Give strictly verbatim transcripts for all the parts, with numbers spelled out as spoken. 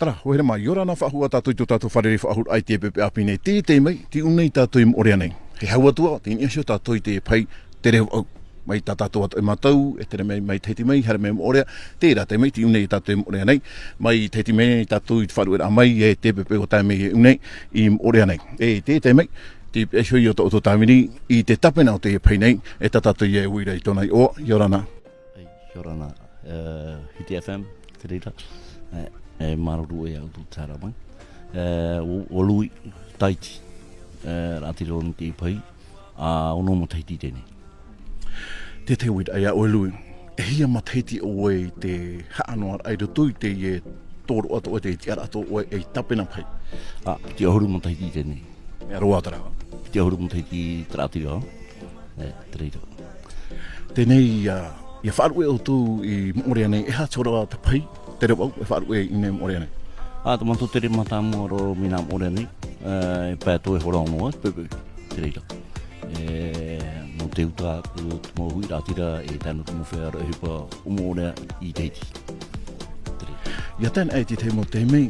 Terā, ʻoia rā mai, ʻia ora na faʻahou ā tātou i tō tātou fārerei faʻahou i te poʻipoʻi nei, tē, tē mai, tei ʻō nei tātou i Moʻorea nei. Hei hau atu ā, tē niʻa iho tātou i te pahi Terevau. Mai tā tātou atu e mātou, e tere mai, mai Tahiti mai, haere mai Moʻorea, terā tē mai, tei ʻō nei tātou i Moʻorea nei. Mai Tahiti mai tātou i te faʻaruʻeraʻa mai, e te poʻipoʻi ʻua tae mai e ʻō nei i Moʻorea nei. E te, tē mai, tei pihaʻi iho i tō tātou tāvini, i te tāpena o te pahi nei, e tā tātou ia e ui ra i tōna iʻoa, ʻia ora na. Ei, ʻia ora na, e, Hiti F M, te reira. E, e, māuruuru e au tō te haere mai. E, ʻo, ʻo Lui, Tahiti. E, raʻatira o te pahi, a, ʻo nō matahiti teie nei. Te, te uiraʻa ia ʻoe Lui. E hia matahiti ʻoe i te haʻanoaraʻa i roto i teie tōroʻa tō ʻoe, te tiʻaraʻa tō ʻoe ei tāpena pahi? A, piti ʻahuru matahiti teie nei. Mea roa terā. Piti ʻahuru matahiti te raʻatira. E, te reira. Teie nei, ʻia, ʻia faʻaruʻe ʻoutou i Moʻorea nei, e aha te hora te pahi Terevau e faʻaruʻe i ʻō nei i Moʻorea nei? A, tā mātou tere mātāmua roa mai nā Moʻorea nei, e, pae toe hora ono ā, te poʻipoʻi, te reira. E, nō te uta, te mau huiraʻatira, e tae noa atu mau feiā raʻi ʻohipa o Moʻorea i Tahiti. Te reira. ʻIa tae na e te tahi mau taime,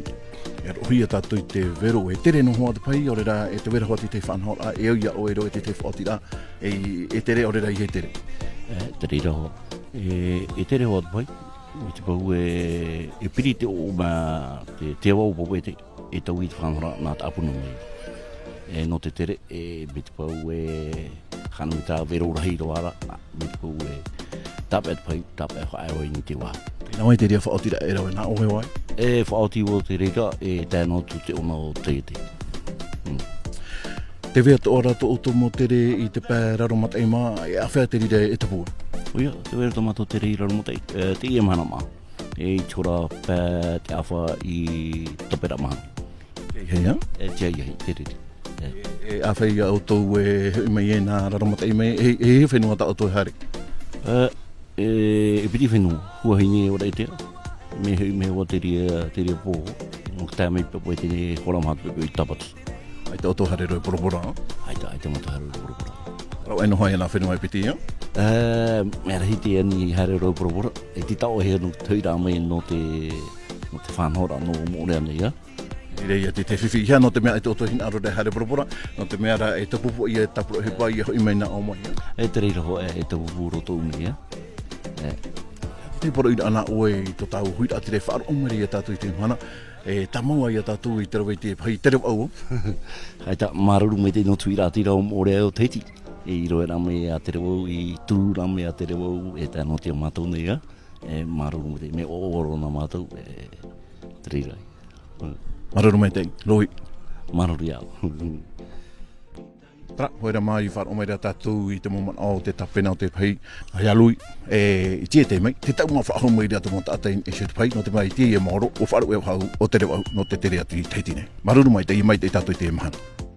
e roʻohia tātou i te vero, e tere noa hoʻi te pahi, ʻaore rā, e te vero hoʻi te faʻanahoraʻa, e au ia ʻoe roa i te tahi faʻaotiraʻa, e, e tere, ʻaore rā, ʻeiaha e tere. E, te reira hoʻi. E, e tere hoʻi te pahi, mai te peu e, e piri te ʻoʻoʻo mā te, te ava o Papeʻete, e taui i te faʻanahoraʻa nā Taʻapuna mai. E, nō te tere, e, mai te peu e, hana mai tā vero rahi roa ra, mai te peu e, tāpeʻa te pahi, tāpeʻa faʻaea i te vāhi. Tē nā vai te reira faʻaotiraʻa e rave nā ʻoe vai? E, faʻaoti vau te reira, e, tae noa atu te ʻona o Tahiti. Mm. Tē vai atoʻa ra tō ʻoutou mau tere i te pae Raromataʻi mā, e āfea te reira e tupu? ʻOia, tē vai ra tō mātou tere i Raromataʻi, e, teie mahana mā. E, i te hora pae te ʻāfa i tapera mahana. Te ahiahi, ā? E, te ahiahi, te reira. E. E, e āfea ia ʻoutou e hoʻi mai e nā Raromataʻi mai, e, e, e fenua tā ʻoutou e haere? E, E, e piti fenua, Huahine, ʻaore rā Raʻiātea, mea hoʻi mai hoʻi te reira, te reira pō, nō te tae mai Papeʻete, hora maha te poʻipoʻi i Tāpati. ʻAita ʻoutou haere roa i Bora Bora, ā? ʻAita, ʻaita mātou haere roa i Bora Bora. Rave noa hoʻi nā fenua e piti, ā? E, mea rahi te ani haere roa i Bora Bora, e tītau e hia nō te hoʻiraʻa mai nō te, nō te faʻanahoraʻa nō Moʻorea nei, ā? I reira te, te fifi ia, nō te mea e tō, tō hinaʻaro e haere Bora Bora, nō te mea rā e tupu ia, e tāpura ʻohipa ia hoʻi mai nā ʻō mai, ā? E te reira hoʻi, e tupu roa tō ʻō mai, ā? E. Te poroʻi ra nā ʻoe i tō tāua huiraʻatira e faʻaroʻo mai ia tātou i teie mahana, e tāmau ia tātou i te rave i te pahi Terevau. ʻAita, māuruuru maitaʻi nō te huiraʻatira o Moʻorea o Tahiti. E rave ra mai a Terevau, i turu ra mai a Terevau, e tae noa atu ia mātou nei, ā? E māuruuru maitaʻi, mea ʻoaʻoa roa nā mātou, e, te reira. Mm. Māuruuru maitaʻi, Lui. Māuruuru ia au. Terā, ʻoia rā mai, faʻaroʻo mai ra tātou i te mau manaʻo o te tāpena o te pahi, ia Lui, e, i teie tē mai, te taʻu mā faʻahou mai ra te mau taʻata i niʻa iho i te pahi, nō te mea i teie maoro, ʻua faʻaruʻe faʻahou ʻo Terevau, nō te tere atu i Tahiti nei. Māuruuru maitaʻi, maitaʻi tātou i teie mahana.